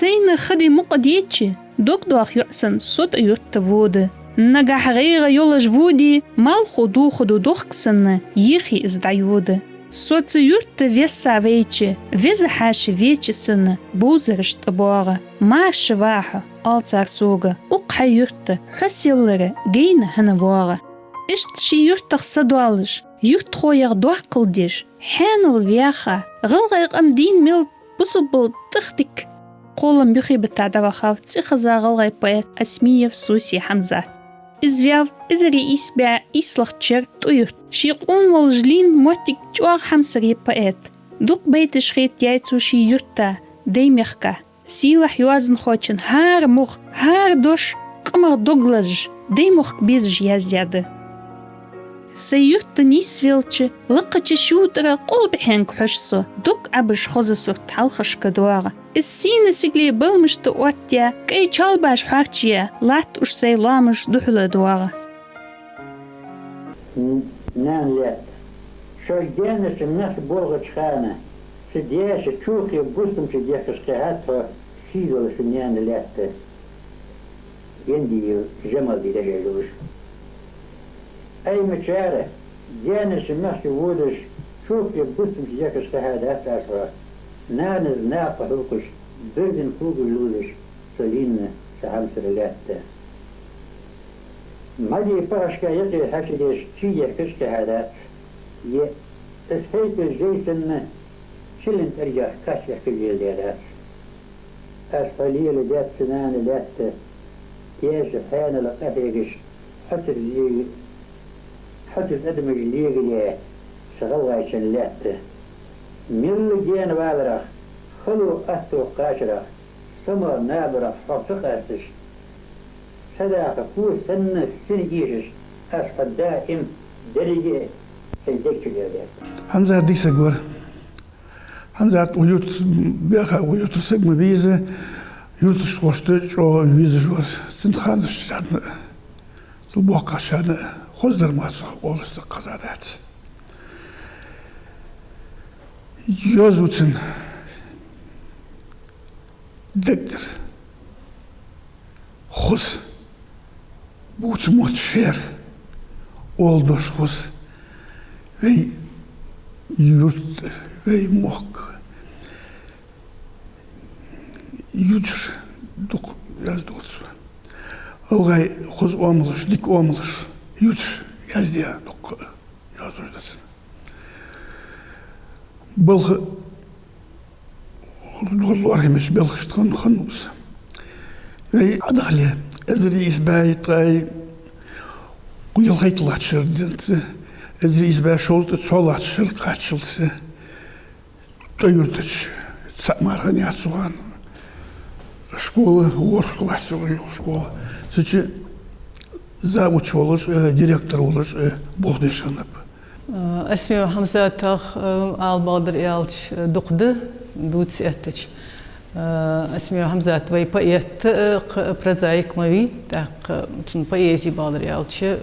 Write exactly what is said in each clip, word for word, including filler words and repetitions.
Къайна хада мукъа деча, дог доаха йоӀ санна со тӀа юрта вода. Нагахь гӀайгӀа йолаш воде, малхо дохаду дохк санна, йихи из дӀайода. Со цу юрта весса вайча, веза хьаша веча санна, бовзараш тӀабоагӀа. Марша ва хьо, оал цар сога, укх хьай юрта хьо селлара гайна хӀана воагӀа. Иштта ший юртах са доалаш, юртахоех доаккхал деш, хьаьнал ваьха, гӀалгӀай къам дийна мел бусалба тӀахдика. Кхоллама юхебетта дӀавахав цӀихеза гӀалгӀай поэт Осмиев Суси Хьамзат. Из ваьв эзар ийс бӀаь ийслагӀча шера ТӀой-Юрта. Ший къона волаш лийнна моттиг чӀоагӀа хьамсара я поэта. Дукха байташ хетаяьй цо ший юрта, Даймехка. Сийлахь йоазонхочун хӀара мугӀ, хӀара дош къамах дог лазаш, Даймохк безаш яздаьд. Сай юрта нийсвелча, лакхача ший тӀара къулбехьенга хьож со, дог Ӏабаш хоза сурт хьалхашка доагӀа. Из сийна сигале баламашта оттаяь, кӀай чалбаш хьоарчаяь, латт уж сай лоамаш духьала доагӀа. Н-, нана лаьтта. Шоаш даьннача мехка болхача хана, са даьша чухе бустамча дехкаш кхихьад тхо, сий долаш нана лаьтта. Гендиев Жамалди дешаш долаш. Аймачара, даьннача мехка водаш, чухе бустамча дехкаш кхихьадац аз тхо. Нанас накха хьулкхаш, берзан кулгаш ловзаш, со лийнна са хьамсара лаьтта. Мадий пахашка якъе хьачадеш, чий дехкаш кхихьадац. Е, аз хьайкаш жай санна, чилан тӀаргах кач вехкаш леладаьдац. Аз хьо леладаьд, са нана лаьтта, даьша хьаьнала къахьегаш, хьоцар лег-, хьоцар адамаш легале, са гӀалгӀайчен лаьтта. Мел гаьна валарах, хало атто кхачарах, самар набарах хьо ца къасташ, садаха хӀу санна сина эшаш, аз хьо даим деррига а сай дег чу леладаьд. Хьамзат дика саг вар. Хьамзат укх юрта баьха, укх юртара саг ма вий из, юрташхошта чӀоагӀа везаш вар. Цун ханаш шадна, цул боккхагӀа шадна, хоза дар мацах олаш ца хезадац. Йоазув цун дегдар хоза, бувца мотт шера, оал дош хоза. Вай юрт, вай мохк юдаш дукха яздоацаш. ГӀалгӀай хоза оамалаш, дика оамалаш юдаш яздаь дукха йоазув да цун. Балха лор-, лорхӀамаш белхаш тхан ханнус. Вай Ӏадахьале, эзар ийс бӀаь ткъаь ялхайтта латтача шера денз, эзар ийс бӀаь шовзткъеи цхьоалаттача шера кхаччалца ТӀой-Юртарча цхьа мархан яц цу хана. Школа, ворхӀ класс йола школа. Цу чу завуч волаш, э, директор волаш, э, болх беш хиннаб. Э, Осмиев Хьамзатах, э, ала багӀдар аьлча, э, дукха да, дувца эттача. Э, Осмиев Хьамзат вай поэт, э, кх-, прозаик ма вий, тӀаккха цун поэзи багӀдар аьлча,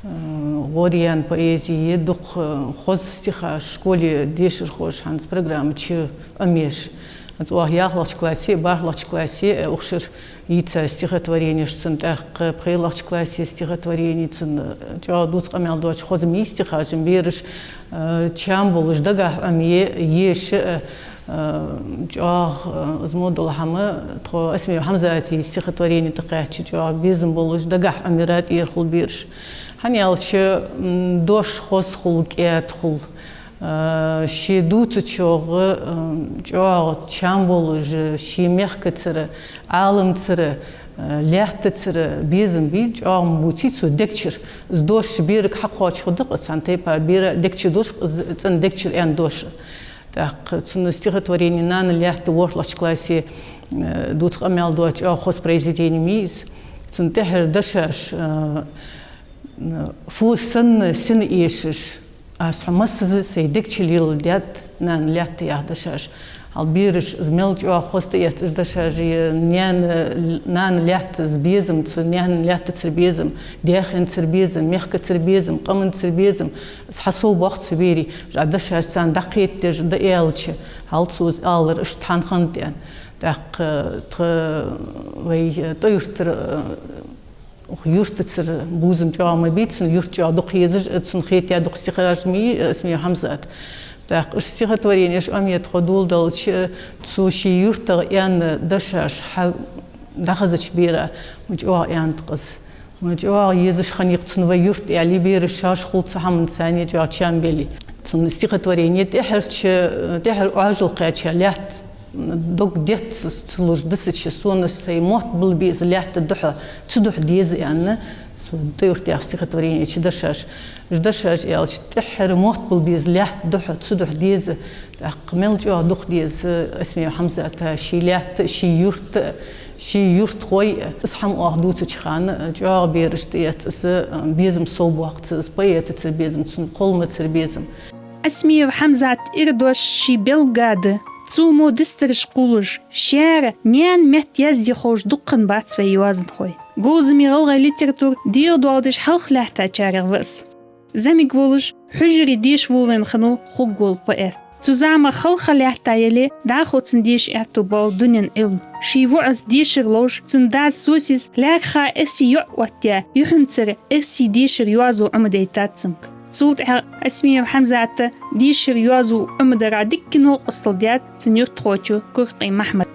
э, гӀоръяьнна поэзи я, дукха, э, хоза стихаш школе дешархоша хӀанз программа чу Ӏомаеш. ХӀанз оаха ялхлагӀча классе, бархӀлагӀча классе, э, укх шера йийца стихотворенеш цун, тӀаккха пхелагӀча классе стихотворени цун, э, чӀоагӀа дувца къамаьл доацаш хоза ма йий стихаш, бераш, э, чам болаш дагахьа Ӏомае, еша, э, э, чӀоагӀа, э, из мо дола хӀама тхо Осмиев Хьамзата стихотворени тӀакхаьчача чӀоагӀа безам болаш дагахьа Ӏомаяьр тӀера хул бераш. ХӀана аьлча, м, дош хоза хул, кӀаьда хул. Э, ше дувцачох, э, чӀоагӀа чам болаш, ший мехкацара, Ӏаламцара, э, лаьттацара безам бий, чӀоагӀа ма бувций цо дег чура. Из дош берага хьакхоачаш хургда-кх из, цхьан тайпара бера дег чу дош, из цӀена дег чура аьнна дош. ТӀаккха цун стихотворени «Нана лаьтта» ворхӀлагӀча классе, э, дувца къамаьл доаца чӀоагӀа хоза произведени ма йий из. Цун тӀехьара дешаш, э, фу санна сина эшаш, аз хьо массаза сай дег чу леладаьд, нана лаьтта, яха дешаш. Хьал бераш из мел чӀоагӀа хоза тӀаэц уж дешаш, е наьна, нана лаьттаца безам, цу наьна лаьттацара безам, даьхенцара безам, мехкацара безам, къаманцара безам, из хьасовбоаккх цу берий, уж дешаш царна дӀакхетадеш да аьлча, хьал цо из алар иштта хӀана хиннад аьнна. ТӀаккха тха вай ТӀой-Юртара, э, юртацара бувзам чӀоагӀа ма бий цун, юрт чӀоагӀа дукха езаш, цун хетаяь дукха стихаш ма йий Осмиев Хьамзата. ТӀаккха уж стихотворенеш Ӏомаетта хьадоладелча, цо ший юртах аьнна дешаш хьа дӀахезача бера, ма чӀоагӀа аьннад-кх из. Ма чӀоагӀа езаш хиннай-кх цун вай юрт, аьле, бераш шоаш хул цу хӀаман царна чӀоагӀа чам беле. Цун стихотворени тӀехьарча, тӀехьара Ӏоажал кхаьча лаьтта дог детта ца луш дисача, сона сай мотт бала беза лаьтта духьа, цу духьа деза аьнна, цо ТӀой-Юрта яха стихотворени чу дешаш. Уж дешаш аьлча, тӀехьара мотт бала беза лаьтта духьа, цу духьа деза. ТӀаккха мел чӀоагӀа дукха деза Осмиев Хьамзата ший лаьтта, ший юрт, ший юртхой. Из хӀама оаха дувцача хана чӀоагӀа бераш тӀаэтт из, безам совбоаккх цун, из поэтацара безам, цун кхолламацара безам. Осмиев Хьамзата ира дош ший белгга да, цо мо дистараш кхувлаш, шаьра наьна метта язде ховш дуккха бац вай йоазонхой. Говзаме гӀалгӀай литература дегӀадоаладеш хьалха лаьттачарех ва из. ЗӀамига волаш, хьужаре деша волавенна хиннав хургвола поэт. Цу замах хала ха лаьтта яле, дӀахо цун деша аьттув боал дунен Ӏилма. Ший воӀаца дешар ловш, цун дас Сосас лаьрххӀа эрсий йоӀ оттаяь, юхьанцара эрсий дешара йоазув Ӏомадайтад цунга. Цул тӀехьагӀа Осмиев Хьамзата дешара йоазув Ӏомадарах дикка новкъостал даьд цун юртахочо Куркъий Махьмада.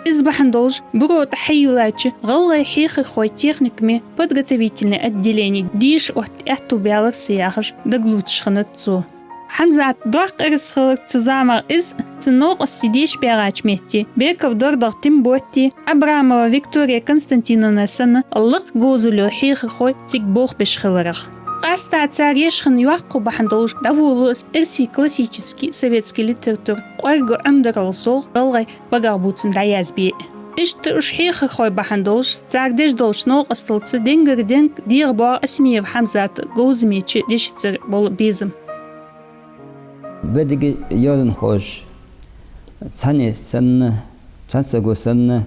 Из бахьан долаш, Буро тӀа хьайийллача гӀалгӀай хьехархой техникуме подготовительни отделене деша отта аьттув баьлар са, яхаш, дагалувцаш хиннад цо. Хьамзата доккха ираз хилар цу замах из, цун новкъостий деша багӀача метте Беков Дордагӏа Тимботи, Абрамова Виктория Константиновна санна лакха говзал йола хьехархой цига болх беш хиларах. Къаьстта цар еш хинна йоккхагӀа бахьан долаш дӀаволалу из эрсий классически советски литература кӀоарга Ӏомадарал совгӀа гӀалгӀай багахбувцам дӀаязбе. Иштта уж хьехархой бахьан долаш, цар деш долча новкъосталца денгара денга дегӀабоагӀа Осмиев Хьамзата говзамеча дешацара бола безам. Беррига йоазонхоша цхьанне санна, цхьан саго санна,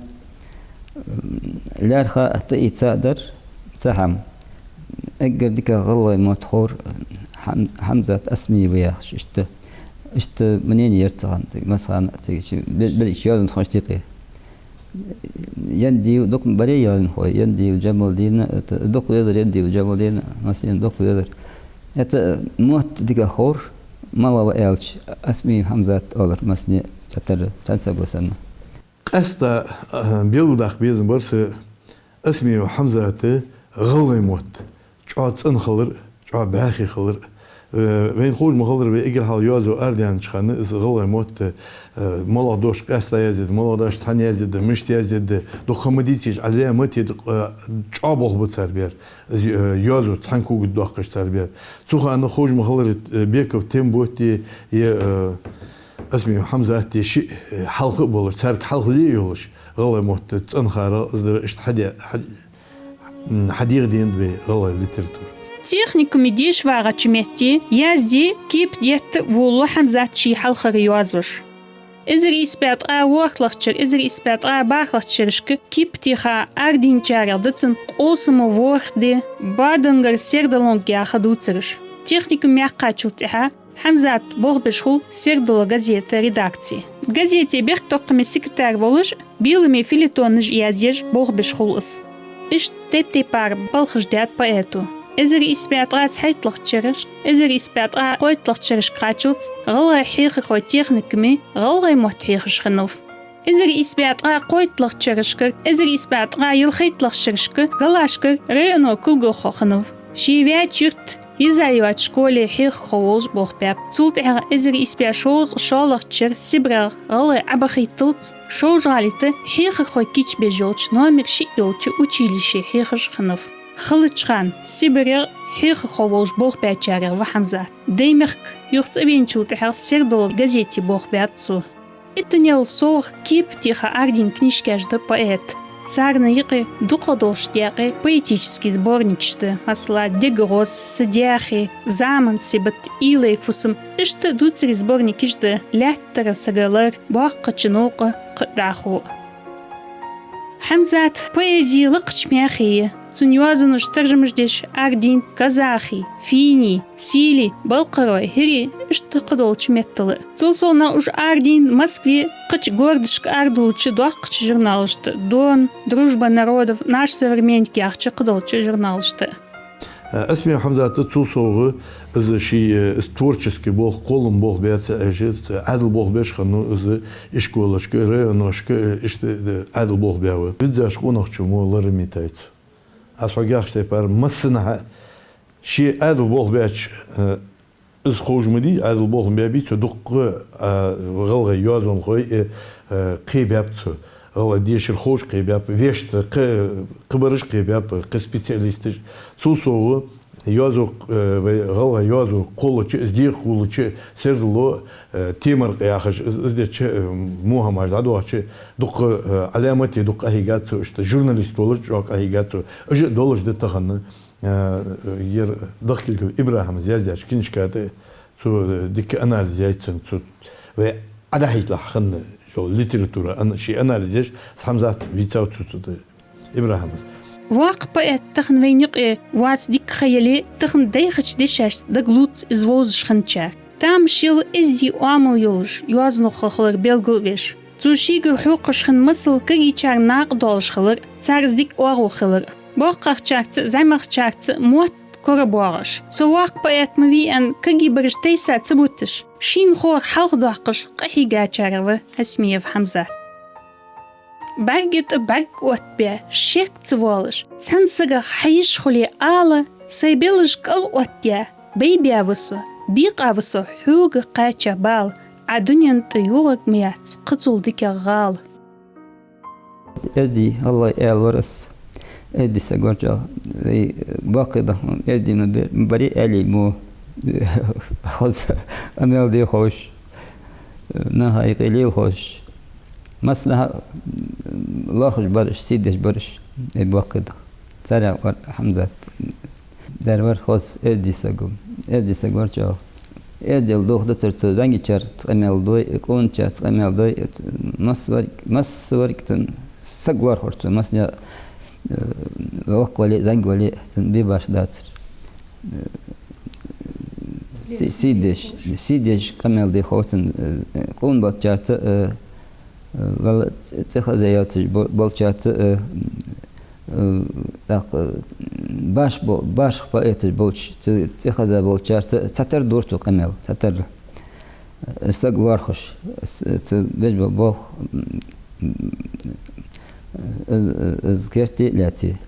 м, лаьрххӀа а тӀаийца дар цхьа хӀама. Эггара дика гӀалгӀай мотт ховр Хьам-, Хьамзат Осмиев ва яхаш, иштта, иштта мнени яр цу хана, цига, массахана а цига, чи бе-, берригача йоазонхошта юкъе. Яндиев, дукха барий йоазонхой, Яндиев Джамалдина, это, дукха везар Яндиев Джамалдина, массанена дукха везар. Это мотт дика ховр, мала ва аьлча, Осмиев Хьамзат оалар массане цхьатарра, цхьан саго санна. Къаьстта, а, белгалдаккха безам бар са Осмиев Хьамзата гӀалгӀай мотт чӀоагӀа цӀена хилар, чӀоагӀа бӀаьхий хилар. Э, вайна ховш ма хиллара, вай эггара хьалха йоазув арадаьннача хана из гӀалгӀай мотт, э, малагӀа дош къаьстта яздергда, малагӀа дош цхьана яздергда, мишта яздергда, дукха ма дийцача, Ӏа зӀамига ма тедда, э, чӀоагӀа болх ба цар баьр. Из, э, йоазув цхьан кога доаккхаш цар баьр. Цу хана ховш ма хиллара, э, Беков Тимботи е, э, Осмиев Хьамзати шиъ, э, хьалха а болаш, царга хьалха ле а йолаш, гӀалгӀай мотт цӀенхарал из дар иштта хьаде-, хьа-, м, хьадегӀаденад вай гӀалгӀай литература. Техникуме деша вагӀача метте язде, кепа детта волалу Хьамзата ший хьалхара йоазош. Эзар ийс бӀаь ткъаь ворхӀлагӀча шера, эзар ийс бӀаь ткъаь бархӀлагӀча шерашка кепа теха арадийнначарех да цун «Къовсамо ворхӀ ди», «Бадангара сердалонга» яха дувцараш. Техникуме яьккхачул тӀехьагӀа Хьамзат болх беш хул «Сердало» газета редакце. Газете бехктокхаме секретарь волаш, беламе фельетонаш язъеш болх беш хул из. Иштта тайп-тайпара балхаш даьд поэто. Эзар ийс бӀаь ткъаь цхьайттлагӀча шерашка, эзар ийс бӀаь ткъаь кхойттлагӀча шерашка кхаччалца гӀалгӀай хьехархой техникуме гӀалгӀай мотт хьехаш хиннав. Эзар ийс бӀаь ткъаь кхойттлагӀча шерашкара, эзар ийс бӀаь ткъаь ялхайттлагӀча шерашка Галашкара районо кулгалхо хиннав. Ше ваьча юрта йиза йоацача школе хьехархо волаш болх баьб. Цул тӀехьагӀа эзар ийс бӀаь шовзткъа шоллагӀча шера Сибрегӏа гӀалгӀай Ӏобахийталца Шовжа-ГӀалий тӀа хьехархой кийчбеш йолча номер шиъ йолча училище хьехаш хиннав. Халача хана Сибрегӏа хьехархо волаш болх баьчарех ва Хьамзат. Даймехка юха цӀавеначул тӀехьагӀа «Сердало» газете болх баьб цо. Иттанел совгӀа кепа теха арадийна книжкаш да поэта. Царна юкъе дукхагӀа долча даькъе поэтически сборникаш да, масала, «Дега гӀоз», «Са даьхе», «Заман сибат», «Уйлай фусам». Иштта дувцарий сборникаш да «Лаьттара сага лар», «Боккхача новкъа», кхы дӀахо а. Хьамзата поэзи лакхача мехе я. Цун йоазонаш таржамаш деш арадийнад казахий, финний, сийлий, балкхарой, хӀирий, иштта кхыдолча меттала. Цул совгӀа уж арадийнад Москве, кхыча городашка арадоалача доккхача журналашта: «Дон», «Дружба народов», «Наш современник» яхача кхыдолча журналашта. Э, Осмиев Хьамзата цул совгӀа из ший, э, из творчески болх, кхоллама болх баьца, э, ший, э, Ӏаьдала болх беш хиннав из ишколашка, районашка, э, иштта, э, Ӏаьдала болх баьв. Виззача къонахчо мо ларам йитайт цо. Аз хьога яхача тайпара массанахьа ший Ӏаьдала болх баьча, э, из ховш ма дий, Ӏаьдала болх баьбий цо дуккха, а, гӀалгӀай йоазонхой, э, э, кхебаьб цо. ГӀалгӀай дешар ховш кхебаьб, вешта кхы-, кхыбараш кхебаьб, кхы специалисташ. Цул совгӀа йоазув, э, вай гӀалгӀай йоазув кхоллача, из дегӀа хулача, сердало, э, Темаркъа яхаш, из, из деча, э, во хӀамаш дӀадоагӀача, дуккха, э, Ӏаламате дукха къахьийгад цо, иштта журналист волаш чӀоагӀа къахьийгад цо. Уж а долаш да тахан. Э, ер Дахкильгов ИбрахӀима яздаьча книжка тӀа цо, э, дика анализ яьй цун, цо вай Ӏодахьийталахь хинна йола литература, ан-, ший анализ еш, Хьамзат вийцав цо, цу тӀа ИбрахӀимас. Воккха поэт тахан вайна юкъе вац дика ха яле а, тахан дайхача дешашца дагалоац из вовзаш хинначар. Тамаш йола, эздий оамал йолаш йоазонхо хилар белгалвеш. Цо шийгара хьокхаш хинна масал кагийчарна накъадоалаш хилар, цар из дика оагӀув хилар. БоккхагӀчарца а, зӀамагӀчарца а мотт корабоагӀаш. Со воккха поэт ма вий аьнна, кагий бараш тайса ца буташ, шийна ховр хьалхадоаккхаш къахьийгачарех ва Осмиев Хьамзат. БӀарга тӀа бӀарг оттабаь, шек ца воалаш, цхьан сагах хьайиш хуле ала, сай белаш кӀал оттаяь, байбаь ва со, бекъа ва со хьога кхаьча бала, Ӏа дунен тӀа ювхарг ма яц кхы цул дикагӀа гӀала. Эздий, гӀалгӀай аьла вар аз. Эздий саг вар чӀоагӀа. Вай боккхий даха эздий ма бер-, ма барий аьле мо. Хоза къамаьл де ховш, наха юкъе лела ховш. Массанахьа лоархӀаш бар уж, сий деш бар уж, вай боккхий даха. Царех вар Хьамзат. Дер вар хоза эздий саг ва. Эздий саг вар чӀоагӀа. Эздел дохадацар цо, зӀамигачарца къамаьл дой, къоначарца къамаьл дой, масса вар-, масса варг цун саг лоархӀар цо, массане, э, воккха вале а, зӀамига вале а, цун бе башха дацар. Э, си-, сий деш, сий деш къамаьл де хов цун, э, къона болчарца, э, Вала цӀи-, цӀи хаза йоацаш бо-, болчарца, э, э, тӀаккха, э, баш бо-, башха поэташ болча, цӀи-, цӀи хаза болчарца цхьатарра дора цо къамаьл, цхьатарра. Э, саг лоархӀаш, с-, цо беш бола болх, м, м, э, э, из керте а лаьце.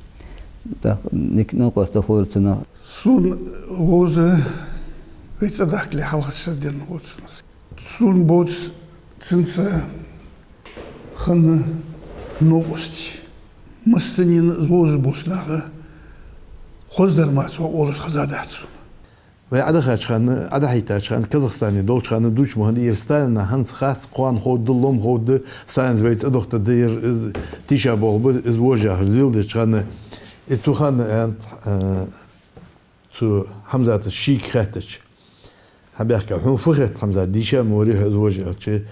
ТӀаккха дика новкъост хулар цунах. Сона вовза вай цӀадахкале хьалхарча сарденна воацаш. Сона боацаш цунца хинна новкъостий. Массанена из вовзаш болча наха хоза дар мара цох оалаш хезадац сона. Вай Ӏодахача хана, Ӏодахьийтача хана, Казахстане долча хана дувцаш ма хиннадий, ер Сталина хӀанз хац, кхоана ховргда, ломма ховргда, Сталина вай цӀадохийтаргда, ер, из тийша болх ба, из вож яхаш леладеча хана, и цу хана аьннад, э, цу Хьамзата шийга хаьттача. Хьабаьхка, хьона фу хет, Хьамзат, дийша ма варий хьо из вож, аьлча,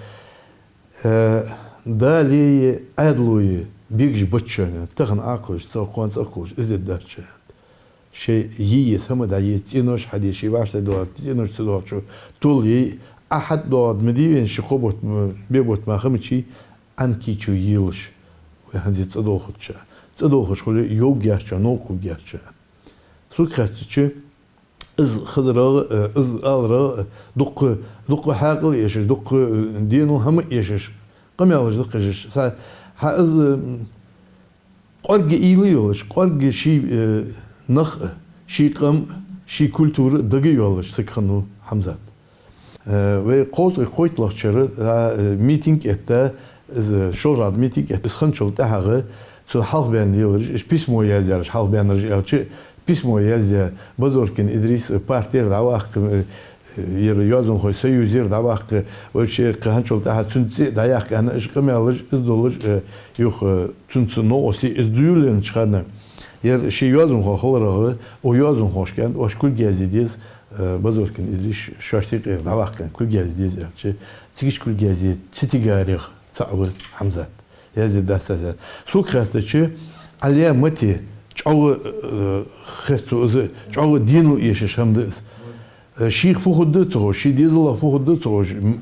э, Далеи Ӏаьдалои бегаш бац шоана, тахан Ӏокхувлаш, цӀаккха кхоана цӀаккха кхувлаш, из де дац шоана. Шоай йиъ еза хӀама дӀайийца, цӀенош хьаде, шоай вӀаштӀехьдоагӀа цӀенош ца доагӀачо толла яй, Ӏа хьатӀадоагӀаргда ма дий вайна ши-кхо бутт, бе бутт мара ха мичай, Ӏан кийчо елаш. Вай хӀанз цӀадолхача. ЦӀадолхаш хуле, йовргьяц, новкъа хургьяц. Сога хаьттача, из хазарах, э, из аларах, э, дукха, дукха хьаькъал эшаш, дукха, э, дено хӀама эшаш, къамаьлаш даккха эшаш. Са-, хьа из, э, кӀоарга уйла йолаш, кӀоарга ший, э, нах а, ший къам а, ший культура а дага йоаллаш саг хиннав Хьамзат. Э, вай кховзткъеи кхойтталагӀча шера, а, э, митинг этта, из, шоллагӀа митинг этта, из хинначул тӀехьагӀа цо хьалхабаьнна лелараш, уж письмо яздаьраш, хьалхабаьннараш аьлча, письмо яздаь Базоркин Идрис, э, партера дӀаваккха, э, ер йоазонхой союзера дӀаваккха, вообще кхы хинначул тӀехьагӀа цун цӀи дӀаяккха аьнна, уж къамаьлаш, из долаш, э, юха, э, цунца новкъостий из дувлаеннача хана, ер ший йоазонхо хиларах, укх йоазонхошка аьннад, оаш кулг язде деза, э, Базоркин Идрис шоашта юкъера дӀаваккха аьнна, кулг язде деза аьлча, цига кулг язде ца тигарех цаӀ ва Хьамзат. Язде дац аз аьнна. Сога хаьттача, Ӏале мате, чӀоагӀа, э, хет цо из, чӀоагӀа денал эшаш хӀама да из. Э, шийх фу хургда ца ховш, ший дезалах фу хургда ца ховш, м,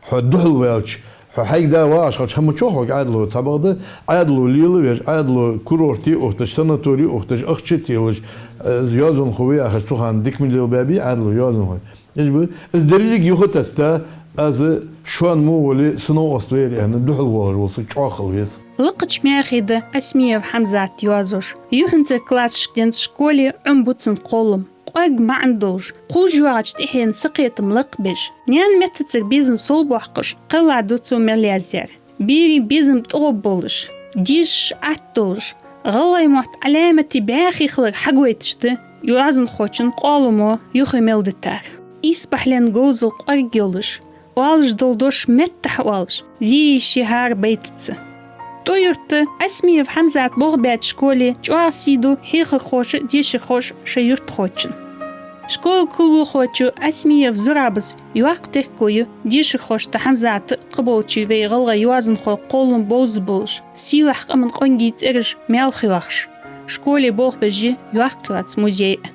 хьо духьал ваьлча, хьо хьайга да вагӀаш хилча, хӀама чу хьога Ӏаьдало цхьабакъда, Ӏаьдало лелавеш, Ӏаьдало курорте ухийташ, санаторе ухийташ, ахча телаш, э, йоазонхо ва яхаш цу хана дика ма лелабаьбий Ӏаьдало йоазонхой. Уж ба, из деррига юхатетта, аз шоана мо вале, са новкъост вар аьнна, духьал воалаш вола саг чӀоагӀа хила веза. Лакхача Маьхе да Осмиев Хьамзата йоазуш. Юххьанцара классашка денз школе Ӏомабу цун кхоллам. КъоаргӀа маӀан долаш, кхувш йоагӀача тӀехьенна сакхетам лакхбеш, наьна меттацара безам совбоаккхаш, кхелла да цо мел яздаьр. Берий безам тӀагӀоргболаш, дешаш атта долаш, гӀалгӀай мотт Ӏаламате бӀаьхий хилар хьагойташ да йоазонхочун къоаламо юхе мел дитар. Исбахьален говзал кӀоарга йолаш, оалаш дола дош меттахь оалаш, зе йиш я хӀара байтаца. ТӀой-Юрта Осмиев Хьамзат болх баьча школе чӀоагӀа сий ду хьехархоша а, дешархоша а шоай юртахочун. Школа кулгалхочо Осмиев Зурабас йоккха терко ю дешархошта Хьамзата а, кхыболча вай гӀалгӀай йоазонхой кхоллам бовзаргболаш, сийлахь къаман къонгий цӀераш маьлха йоахаш. Школе болх беш я йоккха йоаца музей а.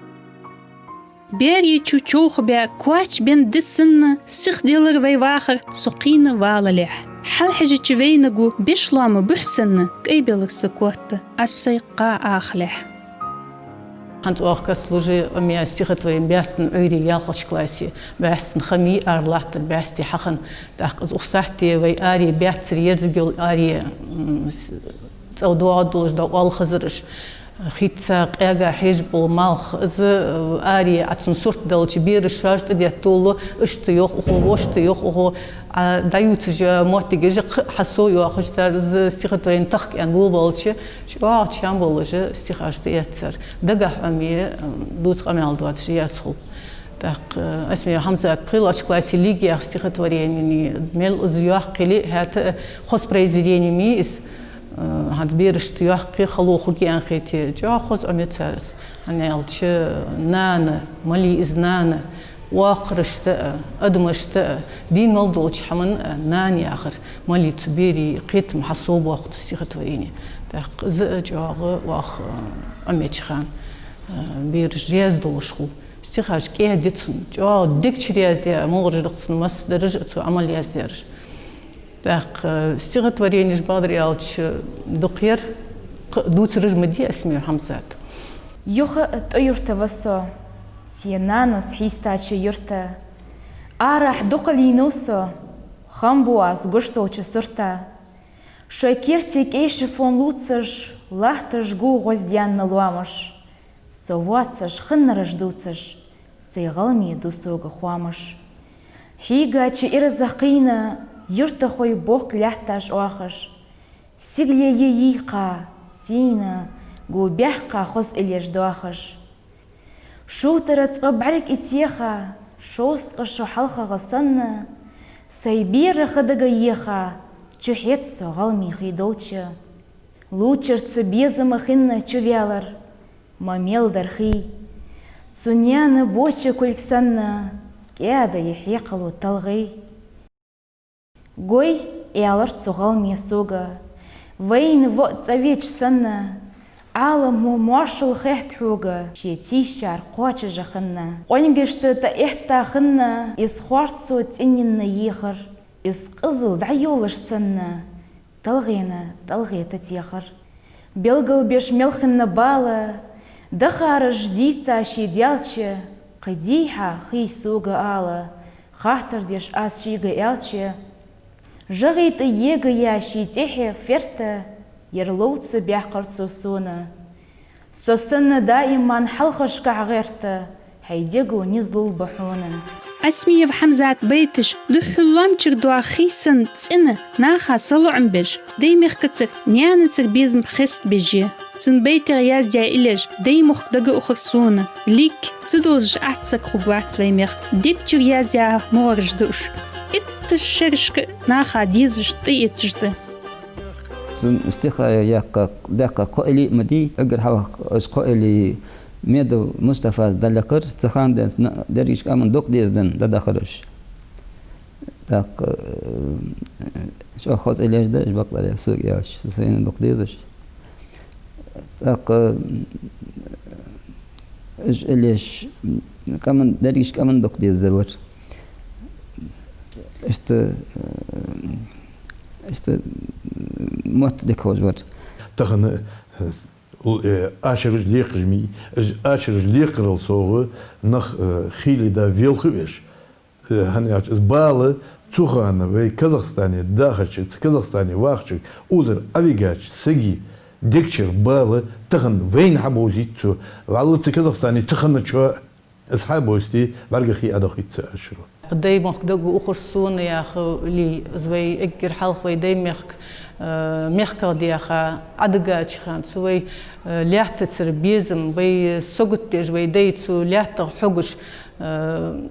Берий чу човхабаь, коч бенна ди санна, сиха делар вай вахар со кхийна валалехь. Хьалхьежача вайнаго беш лоама бухь санна, кӀайбелар са корта аз сай кхаа ахалехь. ХӀанз оаха каслужи Ӏомаяь стихотворени бӀаьстан Ӏуйре ялхлагӀча классе, бӀаьстан хами, ара латтар бӀаьсти хьахинна. ТӀаккха из укх сахьте вай аре баьццара ерзаг йола аре, м, с-, цӀа доагӀа долаш да оалхазараш. Хица къаьга хьежа бола малх, из, э, аре Ӏа цун сурт делча, бераш шоаш тӀадетта долалу, иштта йоах укхо, вешта йоах укхо, Ӏа дӀаювцаш йола моттигаш кхы а хьасовйоахаш, цар из стихотворени тахка аьнна болабалча, чӀоагӀа чам болаш стихаш тӀаэцар. Дагахьа Ӏомае, э, дувца къамаьл доацаш яздаь хул. ТӀаккха, э, Осмиев Хьамзата «ПхелагӀча классе лиг» яха стихотворени, мел из йоаккхале, хӀаьта а хоза произведени ма йий из, э, хӀанз берашта йоаккхе хало хургья аьнна хете, чӀоагӀа хоза Ӏомаю цар из. ХӀана аьлча, нана, малий из нана, оакхарашта а, адамашта а, дийна мел долча хӀаман а нана яхар, малий цу берий кхетам хьасовбоаккх цу стихотворени. ТӀаккха из а чӀоагӀа оаха, э, Ӏомаеча хана, э, бераш раьза долаш хул. Стихаш кӀаьда я цун, чӀоагӀа дегча раьза да, могӀараш да-кх цун массадараш а, цо Ӏомаяь яздаьраш. ТӀаккха, э, стихотворенеш, бакъдар аьлча, дукха яр, кхы а дувцараш ма дий Осмиев Хьамзата. Юха а ТӀой-Юрта ва со, се нанас хьийстача юрта. Арахьа дукха лийнав со, хам бу аз гуш долча сурта. Шоай керте кӀай шифон лувцаш, латташ гу гӀоздаьнна лоамаш. Со воацаш хиннараш дувцаш, сай гӀалгӀай ду сога хоамаш. Хьийгача ирзах кхийна, юртахой бохк лаьтташ оахаш. Сигале йий кхы сийна, гу баьхка хоза иллеш доахаш. Шувтара цкъа бӀарг из теха, шовзткъа шу хьалхагӀа санна, сай бера ха дага еха, чухьед со гӀалгӀай хий долча. Лувчарца безам хинна чуваьлар, ма мел дар хий. Цу наьна боча кулг санна, кӀаьда я хьекхало талгӀий. Гой, аьлар цу гӀалгӀай сога, вайна воӀ цӀавеча санна, Ӏаламо моаршал хет хьога, ше тийшар кхоачаш хинна. Къонгашта тӀаэтта хинна, из хорцо цӀенйинна ехар, из къизал дӀайолаш санна, талгӀена тӀалгӀе тӀатехар. Белгалбеш мел хинна бала, дахараш дийца ше даьлча, кхы дий хьа хий сога ала, хаттар деш аз шийга аьлча, жагӀий тӀа егаяь ший тӀехье ферта, ер ловца баьккхар цо сона. Со санна даиман хьалхашкахь гӀерта, хьай дего низ лулба хьона. Осмиев Хьамзата байташ духхьал лоамчура доагӀа хий санна цӀена, наха салоӀам беш, даьй мехкацара, наьнацара безам хестабеш я. Цун байтех яздаь иллеш даьй мохк дага ухар сона. Лиг, ца довзаш атта саг хургвац вай мехка. Дег чура яздаь могӀараш да уж. Итташ шерашка а наха дезаш, тӀаэцаш да. Цун стихаш яьккха, даьккха кхо илли ма дий, эггара хьалха уж кхо илли Медов Мустафас дӀалехкар, цу хана денз на-, дерригача къаман дукха дезаденна дӀадахар уж. ТӀаккха, э, чӀоагӀа хоза иллеш да уж, бакъдар аьлча, сога аьлча, со сайна дукха дезаш. ТӀаккха уж Ӏилеш, къаман, дерригаш къаман дукха деза далар. Иштта, иштта мотт дика ховш бар. Тахан, э, л-, э, ашараш лекхаш ма йий, уж ашараш лекхарал совгӀа нах, э, хийла да велха веш. Э, хӀана аьлча, из бала цу хана вай Казахстане дахача, цу Казахстане вахача, узар Ӏавигача сага дег чура бала тахан вайна хьабовзийт цо. Валлахӏи, цу Казахстане цу хана чу из хьабовзийте, бӀаргагуш Ӏадахийт цу ашаро. Даьй мохк дог ва укхар сона яха лий, из вай эггара хьалха вай даьй мехка, э, мехках даьха, Ӏадигача хана цу вай, э, лаьттацара безам, вай сагот деш, вай даьй цу лаьттах хьогаш, э,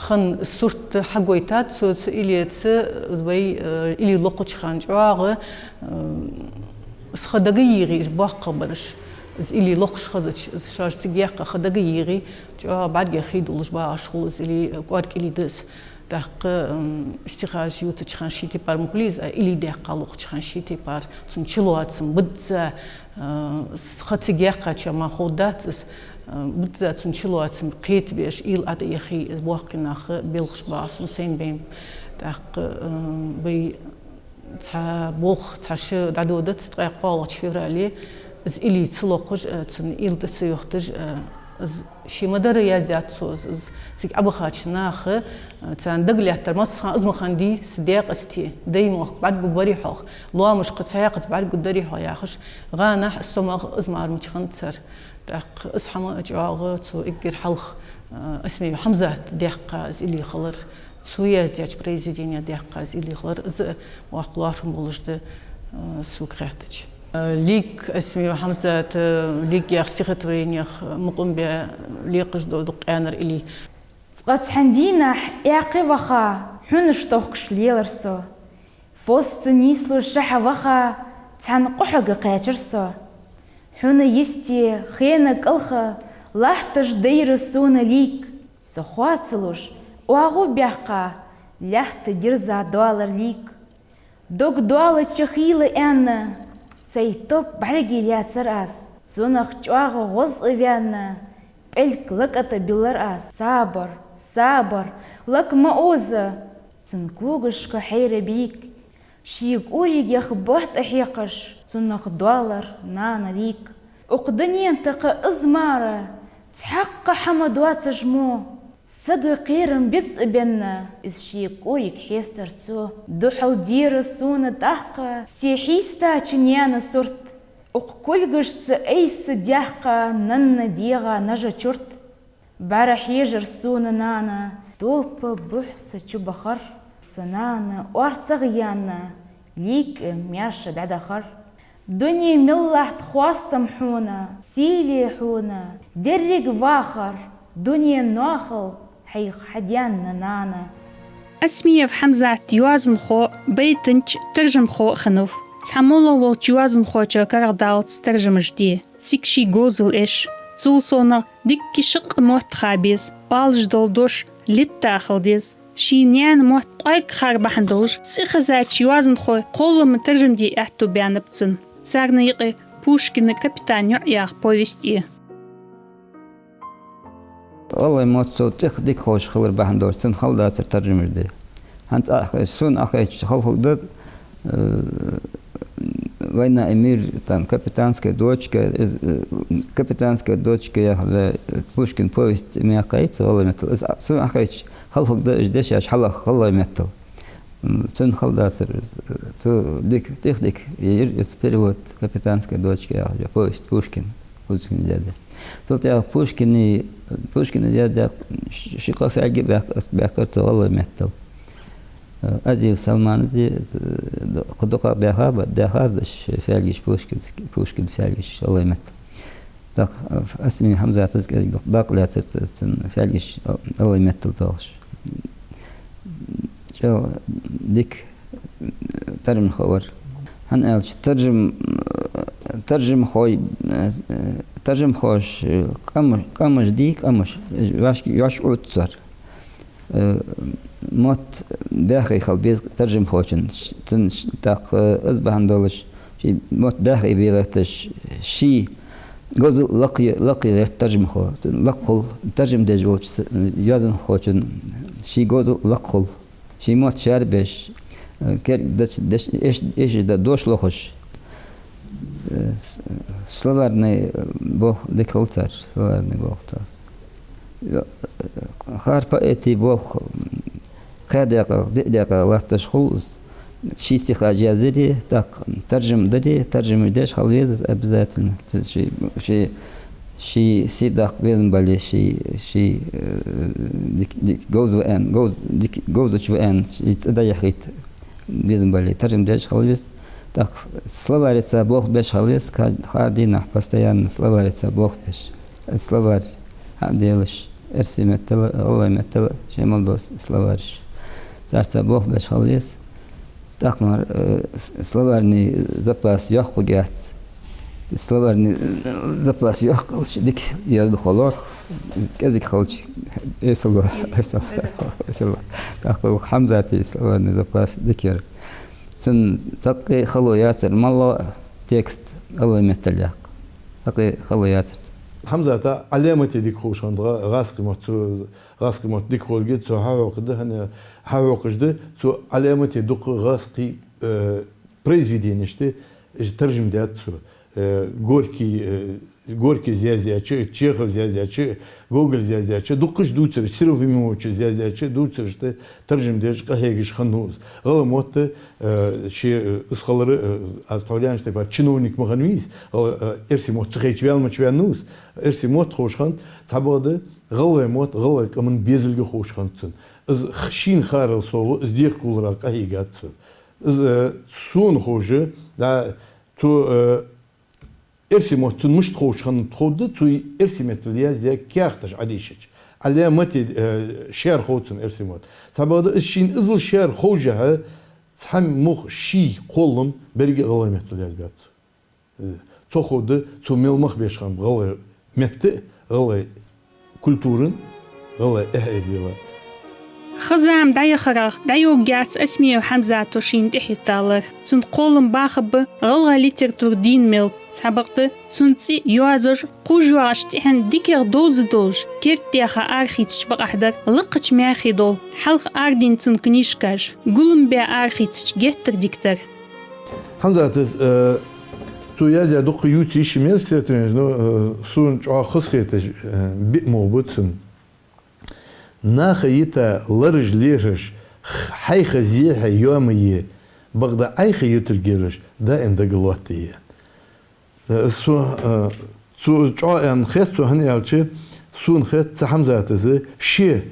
хинна сурт хьагойтад цо цу илеца, вай, э, илий локхача хана чӀоагӀа, э, из ха дагайийгӀий, уж боккхагӀбараш, из илий локхаш хезача, из шоаш цига яьккха ха дагайийгӀий, чӀоагӀа бӀаргех хий долаш багӀаш хул из илий, кӀоарга илий да из. ТӀаккха, м, истихараш ютача хана ший тайпара ма хулий из, а илий даьккха локхача хана ший тайпара цун чулоацам бизза, э, с-, ха цига яьккхачоа мара ховргдац из, э, бизза цун чулоацам кхетабеш, уйла ӀотӀаехий, из боккхий нах белхаш багӀа сона сайна бейна. ТӀаккха, э, вай цхьа болх, цхьа шу дӀадодац ткъаь кхоалагӀча феврале, из илий ца локхаш, э, цун уйла тӀа ца йохийташ, э, из ше ма дарра яздаьд цо, из, из цига Ӏобахача наха, э, царна дагалаьттар массахана из ма хиннадий са декъастий, даьй мохк бӀаргагургбарий хьох, лоамашка цхьаькхаза бӀаргагургдарий хьох яхаш, гӀанахь, стомах из мара мича хиннад цар. ТӀаккха из хӀама чӀоагӀа цу эггара хьалха, э, Осмиев Хьамзата даьккха из илий хилар, цо яздаьча произведенех даьккха из илий хилар, из а воккха лоархӀам болаш да, э, сога хаьттача. Э, Лик, Осмиев Хьамзата, э, Лик яха стихотворенех, э, мукъам бе лекхаш дола дукха къаьнара илий. Цкъа цхьан дийнахьа аькхе ваха, хьунаш тохкаш лелар со. Фосца нийслуш шахьа ваха, цхьан къухьага кхаьчар со. Хьуна йисте хена кӀалха латташ дайра сона Лик. Со хоацалуш, оагӀув баьккха, лаьтта дирза доалар Лик. Дог доалача хийла аьнна, сай топ бӀарга лаьцар аз. Цунах чӀоагӀа гӀоз а ваьнна, пӀелг лакӀа тӀа биллар аз. Сабар, сабар, лакха ма оза, цун когашка хьайра бийк. Ший кӀоригех бат а хьекхаш, цунах доалар нана Лик. Укх дунен тӀа кхы из мара цхьаккха хӀама доацаш мо. Сага кхерам бицбенна, из ший кӀориг хьестар цо. Духьал дера сона тӀаккха се хьийстача наьна сурт. Укх кулгашца айса даьккха нанна дегӀа нажа чурт. БӀарахьежар сона нана, топа бухь са чу бахар. Са нана орцагӀа яьнна, Лик маьрша дӀадахар. Дуне мел латт хоастам хьона, сийле хьона, деррига вахар, дуне нахал хьайх хьадаьнна нана. Осмиев Хьамзат йоазонхо, байтанча, таржамхо а хиннав. Цхьа моллагӀа волча йоазонхочоа карагӀдаллалца таржамаш де. Цига ший говзал эш. Цул совгӀа дикка шаккха мотт ха беза, оалаш дола дош литта хила деза. Ший наьна мотт къоарга хар бахьан долаш, цӀихезача йоазонхой кхоллама таржам де аьттув баьннаб цун. Царна юкъе Пушкина «Капитан йоӀ» яха повесть я. ГӀалгӀай мотт цо тӀех дика ховш хилар бахьан долаш, цунна хала дацар таржамаш де. ХӀанз Ӏохайша, сона Ӏохайша хала хургда, э, «Война и мир», там, «Капитанская дочка», из, э, «Капитанская дочка» яхар, э, Пушкина повесть мех кхайца гӀалгӀай меттала. Из, а, сона Ӏохайша хала хургда уж дешаш хьалха гӀалгӀай меттала. М, цунна хала дацар из, э, цо дика, тӀех дика йир из перевод, «Капитанская дочка» яхаш, повесть Пушкина, Пушкина яздаь. Цул тӀехьагӀа Пушкина, Пушкина яздаь ш-, ши-кхо фаьлга баьх-, баьккхар цо гӀалгӀай меттала. Э, Азиев Салмана зи-, з-, д-, кхы дукха баьхаб, даьхар да уж фаьлгаш Пушкинс-, Пушкина фаьлгаш гӀалгӀай меттала. ТӀаккха, э, Осмиев Хьамзата из кӀезига дукха дакъа лаьцар ц-, цун фаьлгаш гӀалгӀай меттала тоахаш. ЧӀоагӀа дика таржамхо вар. ХӀана аьлча таржам-, таржамхой, э, таржамхоша, э, къам-, къамаш дий, къамаш, вӀашка, вӀашка Ӏоттар. Э, мотт баьхий хила беза таржамхочун. Цун ш-, тӀаккха, э, из бахьан долаш, И мотт дӀахо бе гӀерташ, ший говзал лакхе, лакхе гӀерт таржамхо, лакха хул, таржам деш волча йоазонхочун ший говзал лакха хул, ший мотт шаьра беш, э, керда деш, деш, эш, эшаш да дош лохаш. Э, с-, словарный, э, болх дика хул цар, словарный болх цар. Э, хӀара поэта болх, м, кхаь даькъа, диъ даькъа латташ хул из. Ший стихаш яздаьри, тӀаккха таржам дари, таржам деш хила веза из обязательно. Ший, ший, ший сий даккха безам бале, ший, ший, э, дик-, дик-, говза ва аьнна, говза, дик-, говзача ва аьнна, ший цӀи дӀаяхийта безам бале, таржам деш хила веза. ТӀаккха словареца болх беш хила веза, ка-, хӀара дийнахьа постоянно словареца болх беш. Словарь хьаделаш, эрсий меттала, гӀалгӀай меттала, шоай мел дола словареш. Царца болх беш хила веза. ТӀаккха мара, э, с-, словарный запас йоккха хургьяц. Словарный, э, запас йоккха хилча дика йоазув хулар. КӀезига хилча эсала, эсала, эсала. ТӀаккха Хьамзата словарный запас дика яр. Цун цхьаккха хало яцар, моллагӀа текст гӀалгӀай меттала яккха. ТӀаккха хало яцар цун. Хьамзата Ӏаламате дика ховш хиннад гӀа-, гӀазкхий мотт, цо гӀазкхий мотт дика хулга, цо хьахьокхаш да, хӀана, хьахьокхаш да, цо Ӏаламате дукха гӀазкхий, э, произведенеш да, уж таржам даьд цо. Э, Горький, э, Горькийс яздаьча, Чеховс яздаьча, Гоголс яздаьча, дукхача дувцараш, Серов-Вимовичас яздаьча дувцарашта таржам деш къахьегаш хиннав из. ГӀалгӀай мотт, э, ше, э, из хилар, э, аз тхьовра аьннача тайпара чиновник ма хиннавий из, гӀал-, э, эрсий мотт ца хайча ваьнна ма ца ваьннав из, эрсий мотт ховш хиннад, цхьабакъда гӀалгӀай мотт, гӀалгӀай къаман безалга ховш хиннад цунна. Из х-, шийна хиларал совгӀа, из декхаргӀолларах къахьийгад цо. Из, э, сона ховш, да, цо, э, эрсий мотт цунна мишта ховш хиннад тховда, цо эрсий меттала яздаь каьхаташ Ӏодийшача. Ӏаламате, э, шаьра хов цунна эрсий мотт. Цхьабакъда из шийна иззал шаьра ховшшехь, цхьа мух ший кхоллам беррига гӀалгӀай меттала язбаьб цо. Э, цо ховда, цо мел мах беш хиннаб гӀалгӀай метта а, гӀалгӀай культуран, гӀалгӀай эхь-эздела. Ха-зама дӀаяхарах дӀайоагаяц Осмиев Хьамзата шийна тӀехьатта лар. Цун кхоллам баха ба гӀалгӀай литература дийна мел. Цхьабакъда цун цӀи, йоазув кхувш йоагӀача тӀехьенна дикагӀа довза долаш, керттеха арахийцача бакъахьа дар, лакхача маьхе дола, хьалха арадайна цун книжкаш, гулам бе арахийцача геттара дика дар. Хьамзатас, э, цо яздаь дукха ювца йиш я-кх, сетаренаш, но, э, сона чӀоагӀа хозахеташ, э, биъ мугӀ ба цун. Наха йита лараш, лерхӀаш, х-, хьайха зе хье йоамае, бакъда Ӏайха ютаргйолаш, даим дага лоаттае. Э, со, э, цо чӀоагӀа аьнна хет сона, хӀана аьлча, сона хет цу Хьамзатас ше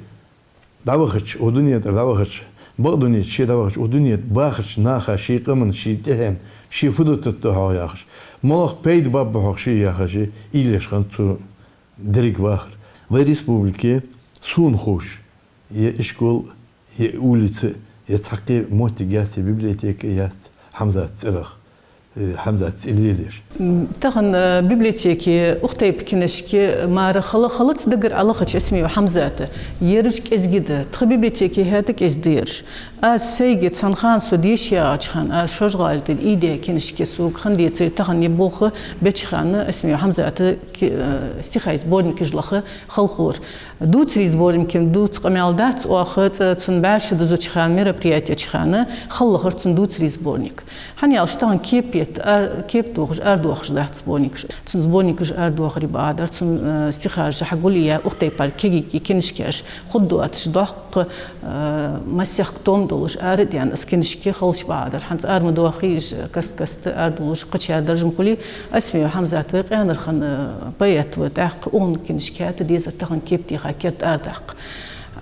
дӀавахача, укх дунен тӀара дӀавахача, бакъ дунен чу ше дӀавахача, укх дунен тӀа бахача наха, ший къаман, ший тӀехьен, ше фу дутаргда хьогӀ яхаш, малагӀа пайда баргба хьогӀ ше яхаш, уйла еш хиннад цо деррига вахар. Вай республике, сона ховш, е ишкол, е улица, е цхьаккха моттиг яц, е библиотека яц Хьамзата цӀерах, э, Хьамзата цӀи лелаеш. М, тахан, э, библиотеке укх тайпа книжки мара хала-, халац дагара Ӏолохача Осмиев Хьамзата. Ераш кӀезига да. Тха библиотеке хӀаьта кӀезига да ераш. Аз сайга цхьан хана со деша ягӀача хана, аз ШозгӀалера тӀара ийдаь книжки сога хинна децаре, тахан ер болх беча хана Осмиев Хьамзата ки-, э, стихай сборникаш лаха хала хулар. Дувцарий сборникаш дувца къамаьл дац оаха, цкъа цун бӀаь шу дузача хана, мероприятеча хана хала лахар цун дувцарий сборник. ХӀана аьлча тахан кепа, ар-, кепа тохаш, арадоахаш дац сборникаш. Цун сборникаш арадоахаре бакъахьа дар, цун, э, стихаш хьагулъяь, укх тайпара кегий книжкаш хургдоацаш доккха, э, массехк том долаш арадаьнна из книжки хилча бакъахьа дар. ХӀанз ара ма доахий уж, каст-каста арадоалаш, кхычар даржам хуле, Осмиев Хьамзат вай къаьнара хинна, э, поэт ва, тӀаккха укхун книжки хӀаьта дезар тахан кепа теха керда арадаккха.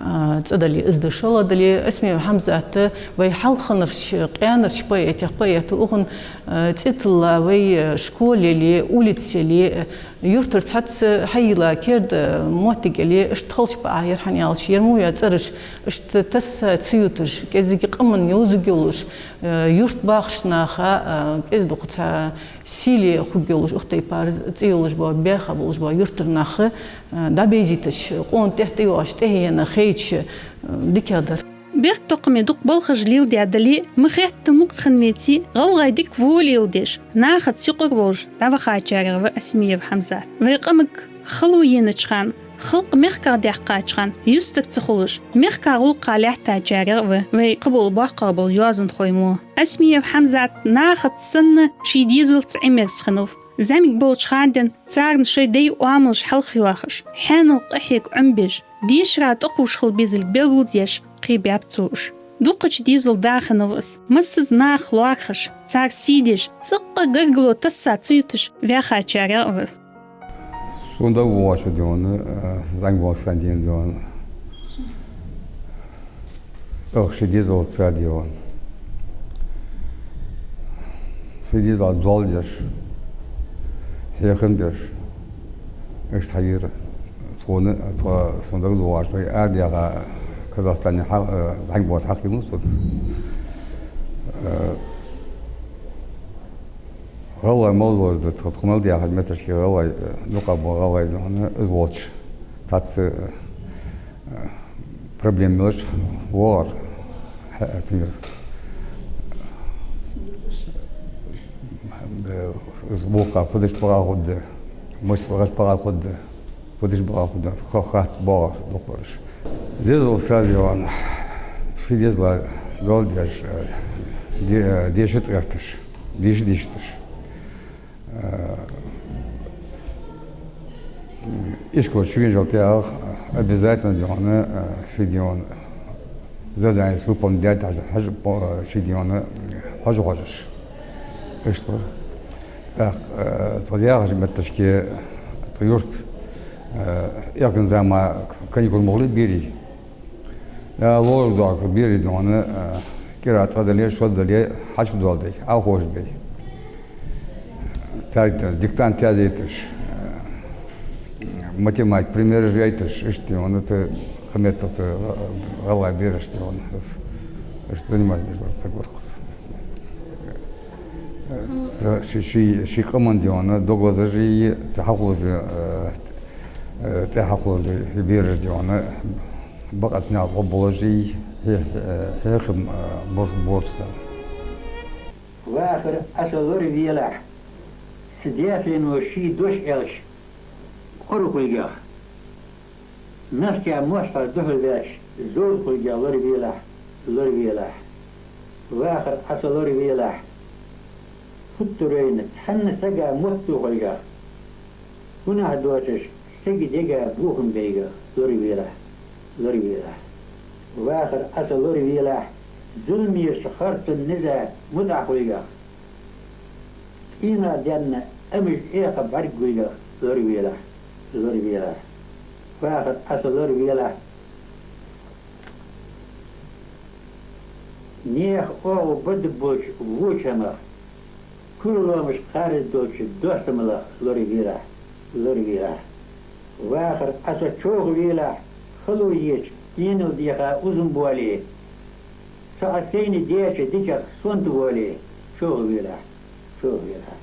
А, цӀа дале, из да, шала дале, Осмиев Хьамзат вай хьалхарча, къаьнарча поэтех поэт ва, укхун, а, цӀи тилла вай, а, школа яле, улица яле, а, юртара цхьацца хьайийлла керда, а, моттиг яле, иштта хилча бакъахьа яр, хӀана аьлча ер мо я цӀераш иштта тасса ца юташ, кӀезига къаман йовзаргйолаш, а, юрта бахача наха, а, кӀезига-дукха цхьа сийле хургйолаш, укх тайпара цӀи йолаш бола, баьха болаш бола юртара нах, э, дӀабайзийтача, къона тӀехьа тӀайоагӀача тӀехьенна хайча, э, дикагӀа дар. Бехктокхаме дукха балхаш леладаь дале а, ма хетта мукъа хинна веце а, гӀалгӀай дика вола леладеш, нахаца юкъара волаш дӀавахачарех ва Осмиев Хьамзат. Вай къамага хало енача хана, халкъ мехках даьккхача хана юстара ца хулаш, мехка гӀулакха лаьттачарех а ва вай кхыбола боккхагӀа бола йоазонхой мо. Осмиев Хьамзат нахаца санна, ший дезалца Ӏимерза хиннав. ЗӀамига болча хана денз царна шоай даьй оамалаш хьалхайоахаш, хьаьнал къахьега Ӏомабеш, дешара тӀакхувш хила безилга белгалдеш кхебаьб цо уж. Дукхача дезала да хиннав из. Массаза нах лоархӀаш, цар сий деш, цӀаккха гаргало тасса ца юташ ваьхачарех а ва. Сона дагавоагӀаш ва, дий хьона, э, зӀамига волча хана денз, дий хьона, цӀагӀа ший дезалца, дий хьона, ший дезала доал деш, хьехам беш, иштта хьавера. Тхона, тхо, сона дагадоагӀаш, вай арадаьха Казахстане хьа-, э, зӀамига волча хьалкхийнав со. Э, гӀалгӀай мел долаш да, тхо, тхо мел даьхача метташка гӀалгӀай, э, дукха бола гӀалгӀай, дий хьона, из волча. Цхьацца, э, проблема йолаш воагӀар, хьа-, цунгара. Э, из вокха фу деш багӀа хургда, мишта вахаш багӀа хургда, фу деш багӀа хургда, ха-, хатта боагӀар дукхагӀбараш. Дезалца, дий хьона, ший дезала доал деш, э, де-, э, деша тӀагӀерташ, деша дийшадеш. Э, ишколе чувенначул тӀехьагӀа обязательно, дий хьона, э, ший, дий хьона, задание выполнить даьд хьажа, хьажа, по-, ший, дий хьона, хьожа хьожаш. Иштта вар. ТӀаккха, э, тхо даьхача метташка, тха юрта, э, экзамен, каникулаш ма хулий берий. Э, лорадоахаргда берий, дий хьона, э, кӀира цкъа дале, шозза дале, хьачудоаладе, Ӏоховшабе. Царга диктант язъяйташ, э, математика примераш яйташ, иштта, дий хьона, цу кхыметтел цу гӀалгӀай берашта, дий хьона, из, иштта заниматься деш вар, саг вар-кх из. Э, цу ший, ший, ший къаман, дий хьона, дог лазаш а, цу хьахулаш а, э, э, тӀехьахулаш а бераш, дий хьона, бакъдолча наькъа тӀа гӀоргболаш а, хье-, хье-, хьехам, э, бор-, бора царна. Вахар Ӏа со лоравелахь, са даь-фено ший дош аьлча, къора хургья. Мехка моастагӀа духьал ваьлча, зовза хургья, лоравелахь, лоравелахь. Вахар Ӏа со лоравелахь, хӀуттурайна цхьанне сага мотт хургья. Гунахь доацаш, сага дега бохам бейга, лоравелахь, лоравелахь. Вахар Ӏа со лоравелахь, зуламеча харцон низа мутӀахь хургья. Къинах денна амаж цӀеха бӀаргагургья, лоравелахь, лоравелахь. Вахар Ӏа со лоравелахь, наьха оагӀув бадда болча воча хӀамах, куралоамашка кхаьрда долча доастамалах, лоравелахь, лоравелахь. Вахар Ӏа со човхавелахь, хало еча, денал деха узам боале, со Ӏа сайна даьча диках сонта воале, човхавелахь, човхавелахь.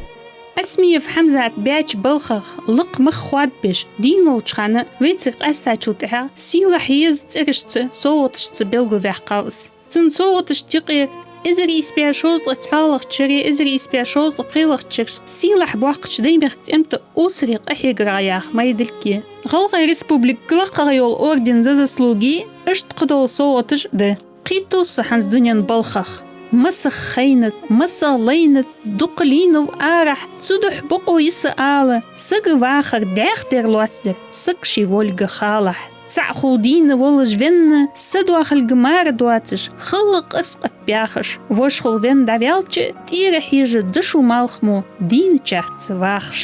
Осмиев Хьамзата баьча балхах лакха мах хоадабеш, дийна волча хана вайцига къаьстачул тӀехьагӀа сийлахь еза цӀерашца, совгӀаташца белгалваьккхав из. Цун совгӀаташта юкъе эзар ийс бӀаь шовзткъеи цхьоалагӀча шера, эзар ийс бӀаь шовзткъеи пхелагӀча шера сийлахь боккхача Даймехка тӀем тӀа Усаре къахьегарах яха майдилг я. ГӀалгӀай Республика лакхагӀа йола орден «За заслуги», иштта кхыдола совгӀаташ а да. Кхийттав со хӀанз дунен балхах. Масех хайнад, масех лайнад, дукха лийнав арахьа, цудухьа бокъо я са ала, сага вахар дӀаьхдер лоацдер, саг ший волга халахь. ЦаӀ хул дийна волаш венна, са доахалга мара доацаш, хала къаскъат баьхаш, вож хул венна дӀаваьлча а, тӀера хьежа дошо малхамо дийначарца вахаш.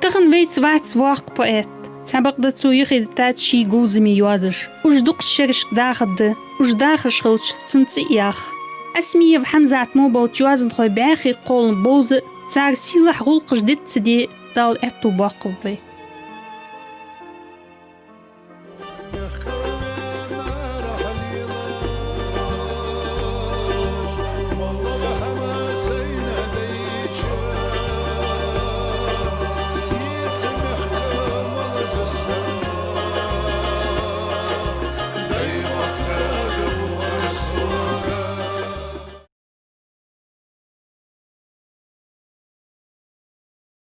Тахан вайца вац воккха поэт. Цхьабакъда цо юхедитац ший говзаме йоазаш. Уж дукхача шерашка дахаргда, уж дахаш хилча, цун цӀи а ях. Осмиев Хьамзат мо болча йоазонхой бӀаьхий кхоллама бовза а, цар сийлахь гӀулакхаш диц ца де а Дала аьттув боаккхалба вай.